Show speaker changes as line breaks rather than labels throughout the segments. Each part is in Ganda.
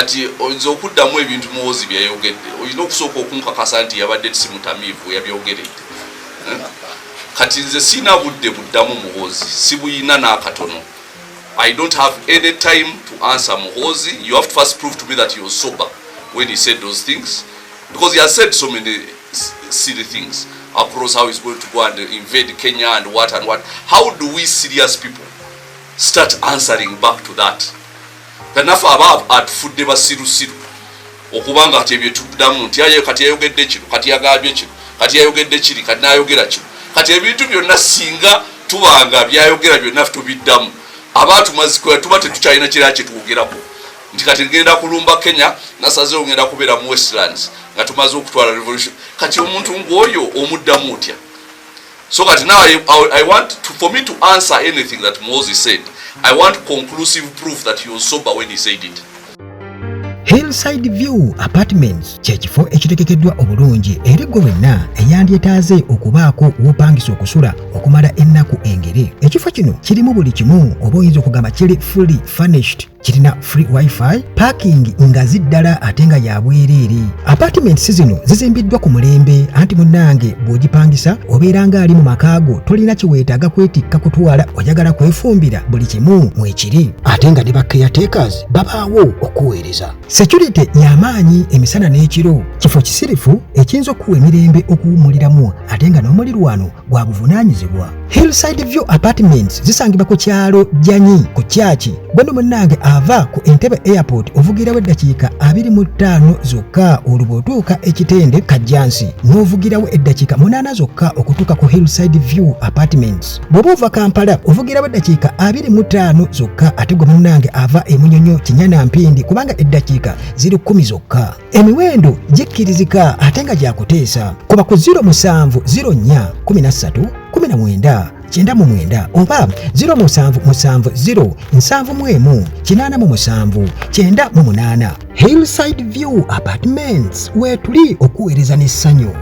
Kati oyinza okuddamu ebintu Muhoozi byeyayogedde, olina okusooka okunkakasa nti yabadde si mutamiivu yabyogeredde. Eh? Kati nze sirina budde buddamu Muhoozi, sibuyina n'akatono. I don't have any time to answer Muhoozi. You have to first prove to me that he was sober when he said those things, because he has said so many silly things across how he's going to go and invade Kenya and what and what. How do we serious people start answering back to that? Kanafe aba atufudde basirusiru okubanga kati ebyo tuddamu nti aye kati yayogedde kino, kati yagambye kino, kati yayogedde kiri, kati nayogera kino. Kati ebintu byonna singa tubanga byayogera byonna tubiddamu, aba tumazikola tuba tetukyalina kirala kyetwogerako nti kati ngenda kulumba Kenya, nasazeewo ngenda kubeera mu Westlands nga tumaze okutwala revolution. Kati omuntu ng'oyo omuddamu otya? So kati now I want to, for me to answer anything that Moses said, I want conclusive proof that he was sober when he said it.
Hillside View Apartments kye kifo ekitegekeddwa obulungi eri ggwe wenna eyandyetaaze okubaako w'opangisa okusula okumala ennaku engere. Ekifo kino kirimu buli kimu, oba oyinza okugamba kiri fully furnished. Kirina free wifi, parking ngazi ddala ate nga ya bwereere. Apartments zino zizimbiddwa ku mulembe, anti munnange bw'ogipangisa obeera ng'ali mu maka go, tolina kye weetaaga kwetikka kutwala, oyagala kwefumbira, buli kimu mwekiri, ate nga ne ba caretakers babaawo okuweereza. Security y'amaanyi emisana n'ekiro. Kifo kisirifu ekiyinza okuwa emirembe okuwummuliramu, ate nga n'omulirwano gwa buvunaanyizibwa. Hillside View Apartments zisangibwa ku kyalo Jjanyi ku Kyaki. Gweno munnange ava ku Entebbe Airport ovugirawo eddakiika 25 zokka, olwo bw'otuuka Ekitende Kajjansi n'ovugirawo eddakiika 8 zokka okutuuka ku Hillside View Apartments. Bw'oba ova Kampala ovugirawo eddakiika 25 zokka, ate gwe munnange ava e Munyonyo, Kinyana, Mpindi, kubanga eddakiika ziri 10 zokka. Emiwendo gikkirizika ate nga gyakuteesa. Kuba ku 07 04 13 19 99 oba 0770 71 87 98. Hillside View Apartments, weetuli okuweereza n'essanyu.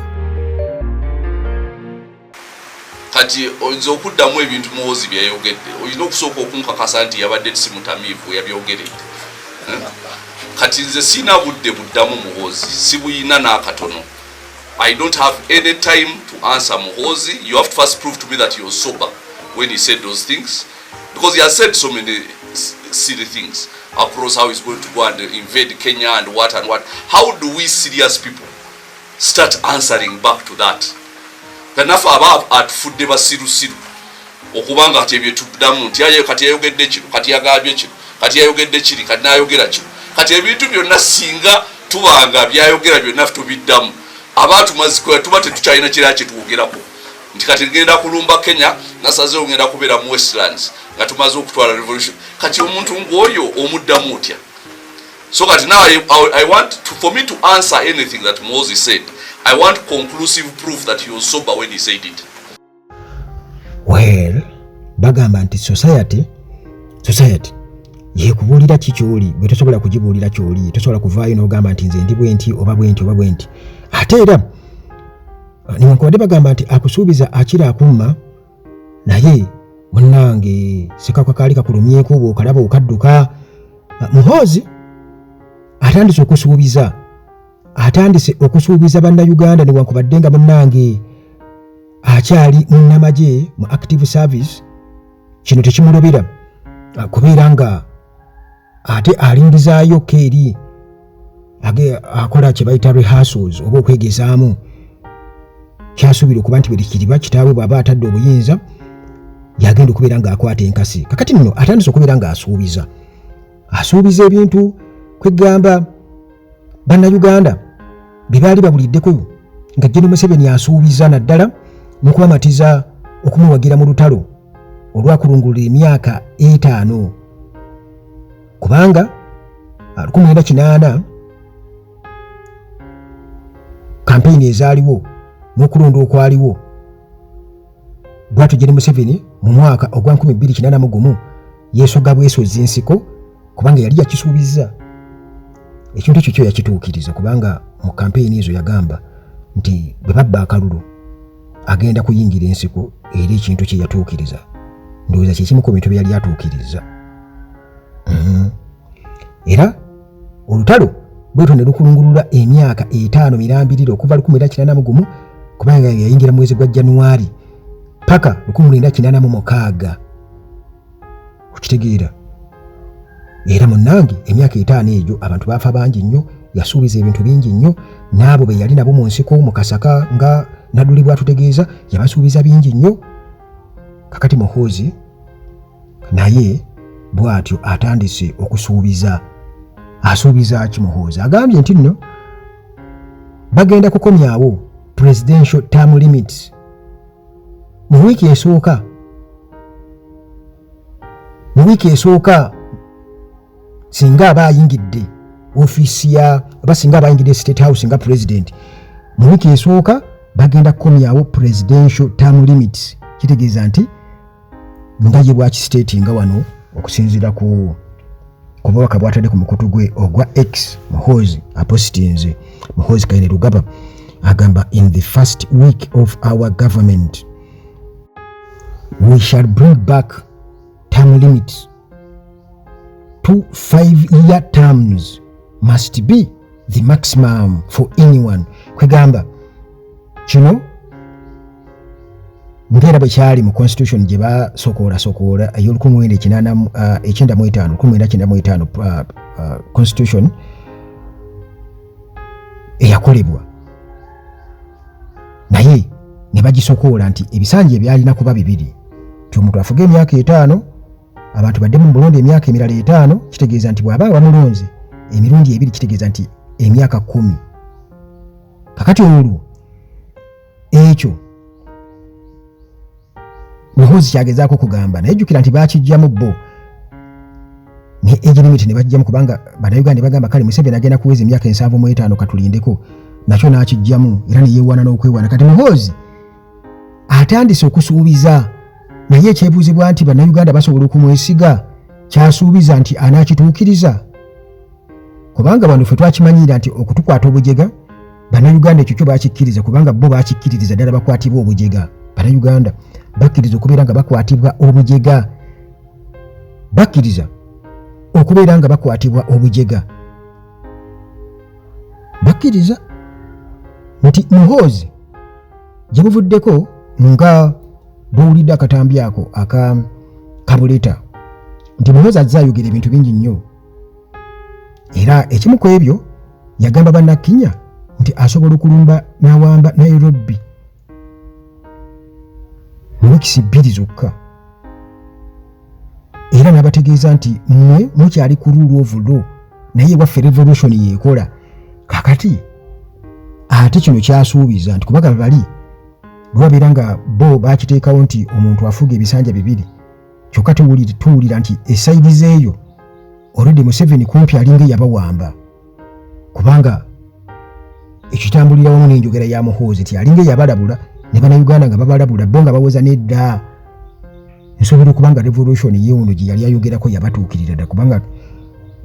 Kati oyinza okuddamu ebintu Muhoozi byeyayogedde, olina okusooka okunkakasa nti yabadde si mutamiivu yabyogeredde. Eh? Kati nze sirina budde buddamu Muhoozi, sibuyina n'akatono. I don't have any time to answer Muhoozi. You have to first prove to me that he was sober when he said those things, because he has said so many silly things across how he's going to go and invade Kenya and what and what. How do we serious people start answering back to that? Kanafe aba atufudde basirusiru okubanga kati ebyo tuddamu nti aye kati yayogedde kino, kati yagambye kino, kati yayogedde kiri, kati nayogera kino. Kati ebintu byonna singa tubanga byayogera byonna tubiddamu, aba tumazikola tuba tetukyalina kirala kyetwogerako nti kati ngenda kulumba Kenya, nasazeewo ngenda kubeera mu Westlands nga tumaze okutwala revolution. Kati omuntu ng'oyo omuddamu otya? So kati now I want to, for me to answer anything that Moses said, I want conclusive proof that he was sober when he said it.
Well, bagamba nti society yekubuulira ki kyoli, gwe tosobola kugibuulira kyoli, tosobola kuvaayo n'ogamba nti nze ndi bwe nti oba bwe nti oba bwe nti. Ate era newankubadde bagamba nti akusuubiza akira akumma, naye munnange sekakwa kaali kakulumyeko bw'okalaba okadduka. Muhoozi atandise okusuubiza, atandise okusuubiza Bannayuganda, newankubadde nga munnange akyali munnamagye mu active service. Kino tekimulobera kubeera nga ate alingizaayo keeri akola kye bayita rehearsals oba okwegezaamu, kyasuubira okuba nti bwe kiriba kitaawe bw'aba atadde obuyinza yagenda okubeera ng'akwata enkasi. Kakati nno atandise okubeera ng'asuubiza, asuubiza ebintu kwegamba Bannayuganda bye baali babuliddeko nga Gen Museveni asuubiza, naddala mu kubamatiza okumuwagira mu lutalo olwakulungulula emyaka 5, kubanga 1980 kampeyini ezaaliwo n'okulonda okwaliwo bwatyo Gen Museveni mu mwaka ogwa 2081 yeesoga bwesozi nsiko, kubanga yali yakisuubizza ekintu ekyo kyo yakituukiriza, kubanga mu kampeyini ezo yagamba nti bwe babba akalulu agenda kuyingira ensiko, era ekintu kye yatuukiriza. Ndowooza kyekimu ku bintu bye yali atuukiriza. Era Olutalo bwetyo ne lukulungulula emyaka 5 mirambirire okuva 1981, kubanga yayingira mu mwezi gwa Januari paka 1986. Okitegeera? Era munnange emyaka 5 egyo abantu baafa bangi nnyo, yasuubiza ebintu bingi nnyo, n'abo be yali nabo mu nsiko mu Kasaka nga Nadduli bw'atutegeeza yabasuubiza bingi nnyo. Kakati Muhoozi naye bw'atyo atandise okusuubiza. Asuubiza ki Muhoozi? Agambye nti nno bagenda kukomyawo presidential term limits mu wiiki esooka. Mu wiiki esooka singa aba ayingidde ofiisi ya oba singa aba ayingidde State House nga president, mu wiiki esooka bagenda kukomyawo presidential term limits. Kitegeeza nti nga ye bwakisiteeti nga wano okusinziira ku bubaka bwatadde ku mukutu gwe ogwa X, Muhoozi apositinze, Muhoozi Kainerugaba agamba, "In the first week of our government we shall bring back term limits. 2 5-year terms must be the maximum for anyone." Kwegamba kino ngaera bwe kyali mu constitution gye basokoolasokola ey'olukumi 1995, constitution eyakolebwa naye ne bagisokoola nti ebisanja ebyalina kuba bibiri, ti omuntu afuga emyaka 5, abantu baddemu mu bulonde emyaka emirala 5. Kitegeeza nti bw'aba bamulonze emirundi ebiri, kitegeeza nti emyaka 10. Kakati olwo ekyo Muhoozi kyagezaako okugamba, naye jjukira nti bakijjamu bo ne age limit ne bajjamu, kubanga Bannayuganda bagamba kale Museveni agenda kuweza emyaka 75, katulindeko. Nakyo n'akijjamu era ne yeewaana n'okwewaana. Kati Muhoozi atandise okusuubiza, naye ekyebuuzibwa nti Bannayuganda basobola okumwesiga kyasuubiza nti anaakituukiriza? Kubanga bano ffe twakimanyira nti okutukwata obujega, Bannayuganda ekyo kyo bakikkiriza, kubanga bo bakikkiririza ddala bakwatibwa obujega. Bannayuganda bakkiriza okubeera nga bakwatibwa obujega, bakkiriza okubeera nga bakwatibwa obujega, bakkiriza nti Muhoozi gye buvuddeko nga bwowulidde akatambi ako aka Kabuleta nti Muhoozi azze ayogera ebintu bingi nnyo, era ekimu ku ebyo yagamba Bannakenya nti asobola okulumba n'awamba Nairobi mu wiikisi 2 zokka, era n'abategeeza nti mmwe mukyali ku rule of law, naye waffe revolution yeekola. Kakati ate kino kyasuubiza nti kubaga bali bwe babeera nga bo bakiteekawo nti omuntu afuga ebisanja bibiri, kyokka tuwulira nti e side zeeyo already Museveni kumpi alinga eyabawamba, kubanga ekitambulira wamu n'enjogera ya Muhoozi ti alinga eyabalabula ne Bannayuganda nga babalabula, bo nga bawoza nedda. Nsobola okuba nga revolution ye ono gye yali ayogerako yabatuukirira dda, kubanga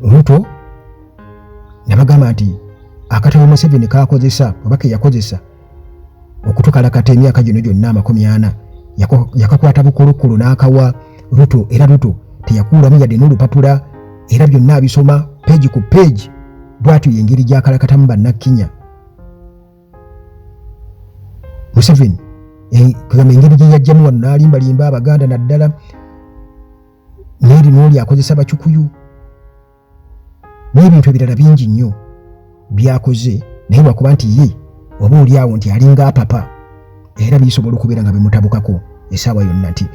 Ruto nabagamba nti akatabo Museveni kakozesa oba ke yakozesa okutukalakata emyaka gino gyonna 40 yakakwata bukolokolo n'akawa Ruto, era Ruto teyakuulamu yadde n'olupapula, era byonna abisoma page ku page. Bwatyo yengeri gyakalakatamu Bannakenya Museveni. Kugamba engeri gye yajjamu wano n'alimbalimba Abaganda naddala neeri n'oli akozesa Bacukuyu n'ebintu ebirala bingi nnyo byakoze, naye lwakuba nti ye oba oli awo nti alinga apapa, era bisobola okubeera nga bimutabukako essaawa yonna. Nti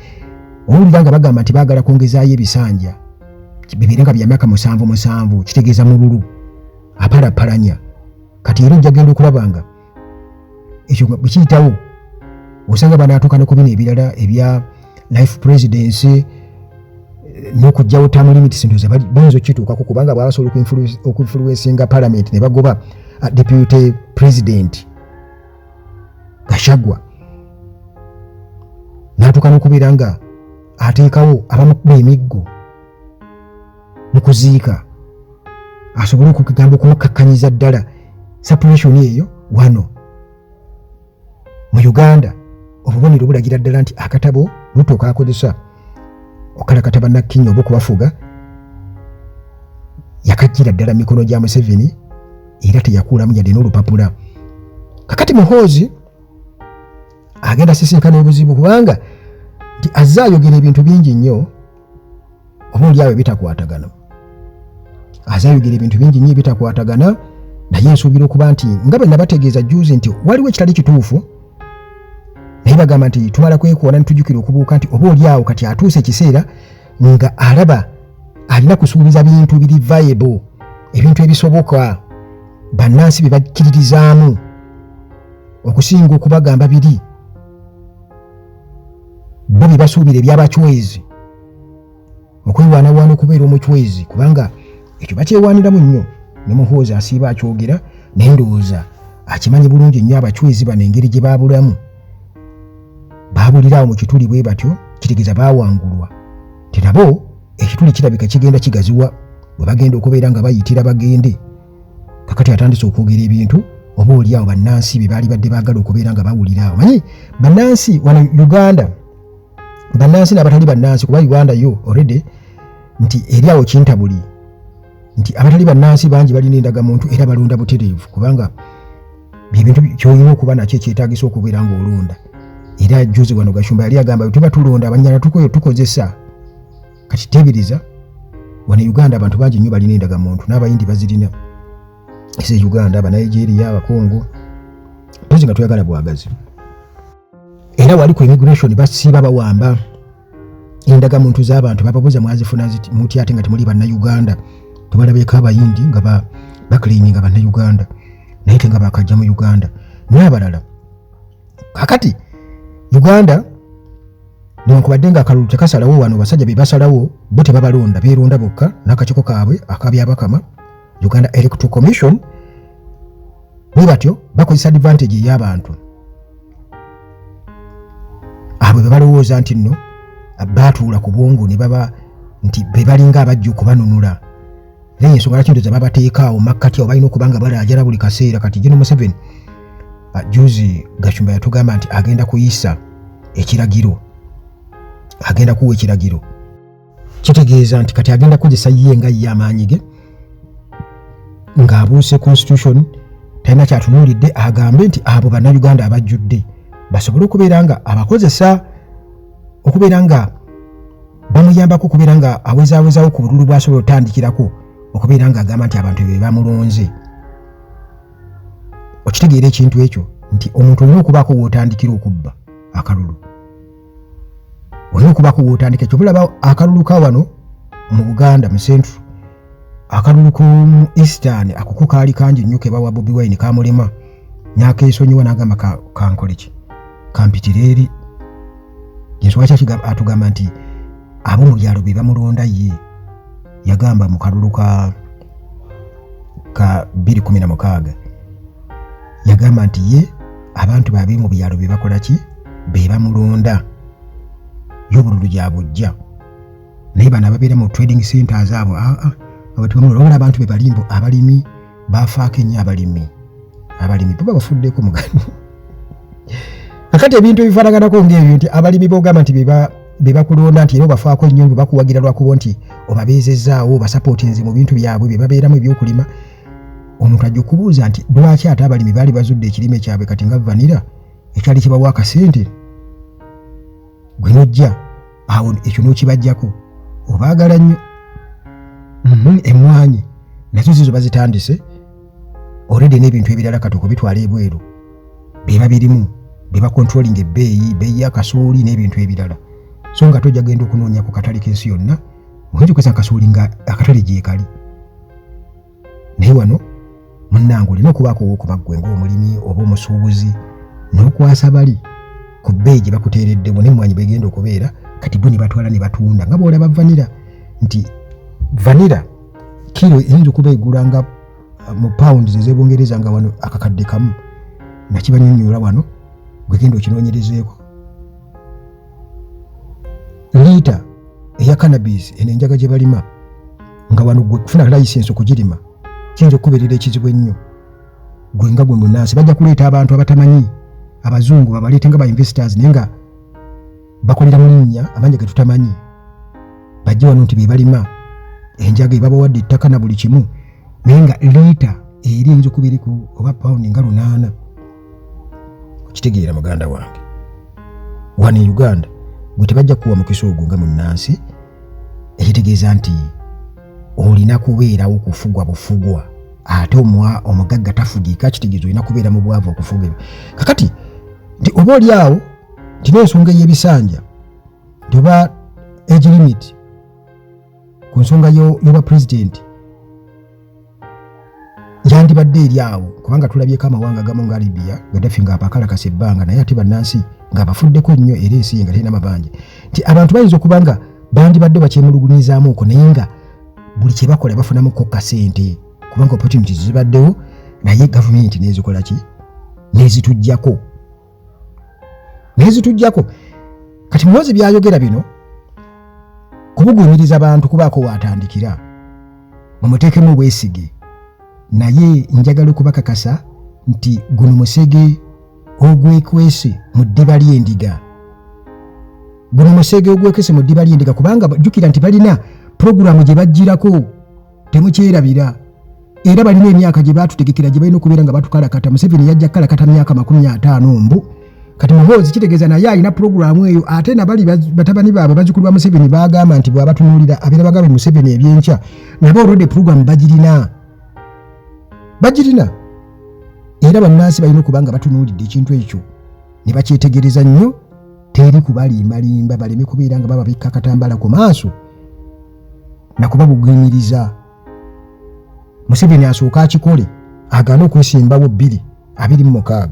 owulira nga bagamba nti baagala kwongezaayo ebisanja bibeere nga bya myaka 7 7, kitegeeza mululu apalapalanya. Kati era ojja genda okulaba nga ekyo bwe kiyitawo, osanga banaatuuka ne ku bino ebirala ebya life presidency n'okugyawo term limits. Ndoza bayinza okukituukako, kubanga bwaba basobola okuinfluencinga parliament ne bagoba deputy president Gachagua, n'atuuka n'okubeera nga ateekawo abamukuba emiggo mu kuziika, asobole okugamba okumukakkanyiza ddala suppression eyo. Wano mu Uganda obubonero bulagira ddala nti akatabo Ruto kakozesa okalakata Bannakenya oba okubafuga. Yakajjira ddala mikono gya Museveni era teyakuulamu yadde n'olupapula. Kakati Muhoozi agenda sisinkana obuzibu kubanga nti azze ayogera ebintu bingi nnyo oba oli awo ebitakwatagana. Azze ayogera ebintu bingi nnyo ebitakwatagana, naye nsuubira okuba nti nga bwe nabategeeza jjuuzi nti waliwo ekitali kituufu, naye bagamba nti tumala kwekuona netujjukira okubuuka nti oba oli awo kati atuuse ekiseera nga alaba alina kusuubiza bintu biri viable, ebintu ebisoboka bannansi bye bakkiririzaamu okusinga okubagamba biri bo bye basuubira eby'abacwezi, okwewaanawaana okubeera omucwezi, kubanga ekyo bakyewaaniramu nnyo. Ne Muhoozi asiiba akyogera, naye ndowooza akimanyi bulungi nnyo abacwezi bano engeri gye baabulamu, baabulira awo mu kituli bwe batyo, kitegeeza baawangulwa. Nti nabo ekituli kirabika kigenda kigaziwa bwe bagenda okubeera nga bayitira bagende. Kakati atandise okwogera ebintu oba oli awo bannansi bye baali badde baagala okubeera nga bawulira. Omanyi bannansi wano Uganda, bannansi n'abatali bannansi, kuba Uganda yo already nti eri awo kintabuli nti abatali bannansi bangi balina endagamuntu era balonda butereevu, kubanga byebintu kyolina okuba nakyo ekyetaagisa okubeera ng'olonda. Era juzi wano Gashumba yali agamba tuba tulonda abanyala tukozesa. Kati teebiriza wano Uganda abantu bangi nnyo balina endagamuntu, n'abayindi bazirina ese Uganda, Abanigeria, Abakongo, mpozi nga tweyagala bwagazi. Era wali ku immigration basiiba bawamba endagamuntu z'abantu, bababuuza mwazifuna mutya ate nga temuli bannayuganda. Tubalabyeko abayindi nga baclaiminga bannayuganda naye te nga bakajja mu Uganda n'abalala. Kakati Uganda newankubadde nga akalulu tekasalawo wano, basajja be basalawo, bo tebabalonda, beeronda bokka n'akakiiko kaabwe akabyabakama, Uganda Electoral Commission. Bwe batyo bakozesa advantage ey'abantu abo be balowooza nti nno baatuula ku bwongo ne baba nti be balinga abajja okubanunula. Naye ensonga lwaki ndoza babateeka awo makkati awo, balina okuba nga balaajana buli kaseera. Kati General Museveni, juzi Gashumba yatugamba nti agenda kuyisa ekiragiro, agenda kuwa ekiragiro, kitegeeza nti kati agenda kukozesa ye nga ye amaanyi ge ng'abuuse constitution, talina kyatunuulidde, agambe nti abo bannayuganda abajjudde basobole okubeera nga abakozesa okubeera nga bamuyambako okubeera nga awezaawezawo ku bululu bw'asobola otandikirako okubeera nga agamba nti abantu be bamulonze. Okitegeera ekintu ekyo nti omuntu olina okubaako w'otandikira okubba akalulu, olina okubaako w'otandika. Ekyo bulaba akalulu ka wano mu Buganda mu Central, akalulu k'omu Eastern ako ko kaali kangi nnyo ke bawa Bobi Wine, kamulema n'akeesonyiwa n'agamba kankole ki, kampitire eri. Ensonga kyaki atugamba nti ab'omu byalo be bamulonda, ye yagamba mu kalulu ka 2016 yagamba nti ye abantu babe mu byalo be bakola ki, be bamulonda, y'obululu gyabujja, naye bano ababeera mu trading centers abo abo tebamulonda. Wabula abantu be balimbo abalimi bafaako ennyo, abalimi bo babafuddeko mugani. Kakati ebintu ebifaanaganako ng'ebyo nti abalimi b'ogamba nti be bakulonda nti era obafaako ennyo, bwe bakuwagira lwakuba nti obabeezezzaawo, obasapootinze mu bintu byabwe bye babeeramu ebyokulima, omuntu ajja okubuuza nti lwaki ate abalimi baali bazudde ekirime kyabwe kati nga vanira ekyali kibawa akasente, gwe nojja awo ekyo n'okibajjako, obaagala nnyo. Emmwanyi nazo zizo bazitandise already n'ebintu ebirala kati okubitwala ebweru beba birimu, beba controlling ebbeeyi, bbeeyi ya kasooli n'ebintu ebirala. So nga tojja genda okunoonya ku katale k'ensi yonna oyinza okukozesa kasooli nga akatale gyekali, naye wano munnange olina okubaako ow'okuba ggwe ng'omulimi oba omusuubuzi n'okwasa bali ku bbeeyi gye bakuteereddemu n'emmwanyi bwegenda okubeera. Kati bo ne batwala ne batunda nga bw'olaba vanira nti vanira kiro eyinza okuba egula nga mu pounds ez'ebungereza nga wano 1,000. Nakibanyonyola wano, gwegenda okinoonyerezeeko. Liita eya cannabis, eno enjaga gye balima nga wano gwe kufuna license okugirima kiyinza okukubeerera ekizibu ennyo gwe nga gwe munansi. Bajja kuleeta abantu abatamanyi, abazungu babaleete nga ba investors, naye nga bakolera mu linnya amanya ge tutamanyi, bajje wano nti be balima. Enjaga ebabawadde ettaka na buli kimu, naye nga liita eri eyinza okuba eri ku oba pawundi nga 800. Okitegeera, muganda wange? Wano e Uganda gwe tebajja kukuwa mukisa ogwo nga munnansi, ekitegeeza nti olina kubeerawo kufugwa bufugwa, ate omugagga tafugika. Kitegeeza olina kubeera mu bwavu okufuga ebyo. Kakati nti oba oli awo nti n'ensonga ey'ebisanja nti oba age limit ku nsonga y'obwa pulezidenti yandibadde eri awo, kubanga tulabyeko amawanga agamu nga Libya, Gaddafi ng'apakalakasa ebbanga, naye ate bannansi ng'abafuddeko nnyo, era ensi ye nga terina mabanja, nti abantu bayinza okuba nga bandibadde bakyemulugunyizaamuuko, naye nga buli kye bakola bafunamuko kasente, kubanga opportunities zibaddewo, naye gavumenti nezikola ki? Nezitujjako, nezitujjako. Kati Muhoozi byayogera bino kubugumiriza bantu kubaako waatandikira, mumuteekemu obwesige. Naye njagala okubakakasa nti guno musege ogwekwese mu ddiba ly'endiga, guno musege ogwekwese mu ddiba ly'endiga, kubanga jjukira nti balina puroguramu gye bajjirako, temukyerabira. Era balina emyaka gye baatutegekera gye balina okubeera nga batukalakata. Museveni yajja kukalakata myaka 50 mbu. Kati Muhoozi kitegeeza naye alina puroguramu eyo, ate nabali batabani baabwe, bazzukulu ba Museveni, bagamba nti bw'abatunuulira abeera bagabe Museveni ebyenkya, nabo olwedde puroguramu bagirina, bagirina. Era bannansi balina okuba nga batunuulidde ekintu ekyo ne bakyetegereza nnyo, teri kubalimbalimba, baleme kubeera nga bababikka akatambala ku maaso nakubabugumiriza. Museveni asooka akikole, agaane okwesimbawo 2026,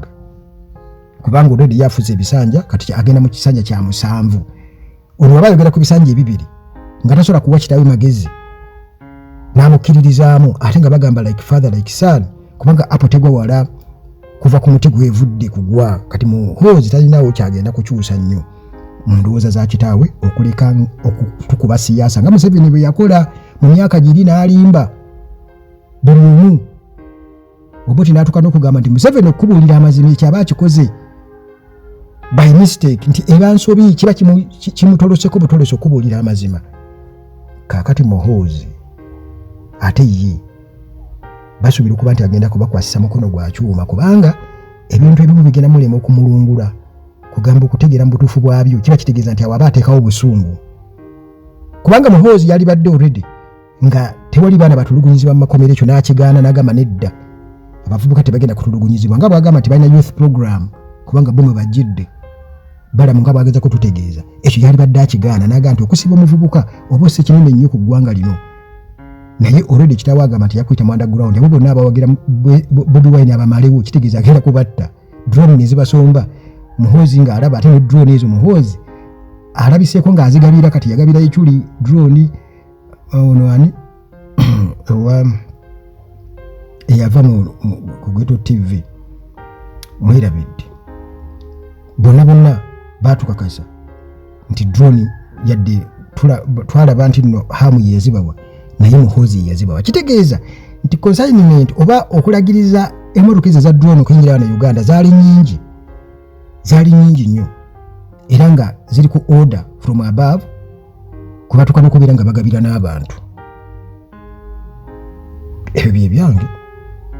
kubanga already yafuze ebisanja, kati agenda mu kisanja kya musanvu. Ono aba ayogera ku bisanja ebibiri nga tasobola kuwa kitaawe magezi n'amukkiririzaamu, ate nga bagamba like father like son, kubanga apple tegwa wala kuva ku muti gwevudde kugwa. Kati Muhoozi talinawo kyagenda kukyusa nnyo mu ndowooza za kitaawe, okuleka okutukuba siyaasa nga Museveni bwe yakola mu myaka giri n'alimba buli omu. Obote n'atuuka n'okugamba nti Museveni okukubuulira amazima ekyo aba akikoze by mistake, nti eba nsobi, kiba kimutoloseko butolose okubuulira amazima. Kaakati Muhoozi ate ye basuubira okuba nti agenda kubakwasisa mukono gwa kyuma, kubanga ebintu ebimu bigenda mulema okumulungula, kugamba okutegeera mu butuufu bwabyo. Kiba kitegeeza nti awo aba ateekawo obusungu, kubanga Muhoozi yalibadde already nga tewali baana batulugunyizibwa mu makomero, ekyo n'akigaana n'agamba nedda, abavubuka tebagenda kutulugunyizibwa, nga bwagamba nti balina youth program, kubanga bo mwe bajjidde balamu, nga bwageza kututegeeza. Ekyo yalibadde akigaana n'agamba nti okusiba omuvubuka oba ossa kinene nnyo ku ggwanga lino, naye already kitaawe agamba nti yakuyita mu underground, abo bonna abawagira Bobi Wine abamalewo, kitegeeza agenda kubatta. Drone ne zibasomba, Muhoozi ng'alaba, ate ne drone ezo Muhoozi alabiseeko ng'azigabira. Kati yagabira Ekyuli drone, ono ani owa eyava ku Ghetto TV, mwerabidde. Bonna bonna baatukakasa nti drone yadde twalaba nti nno Hamu yezibawa, naye Muhoozi yeyazibawa. Kitegeeza nti consignment oba okulagiriza emotoka ezo eza drone okuyingira wano Uganda zaali nyingi, zaali nyingi nnyo, era nga ziri ku order from above, kubatuuka n'okubeera nga bagabira n'abantu. Ebyo bye byange.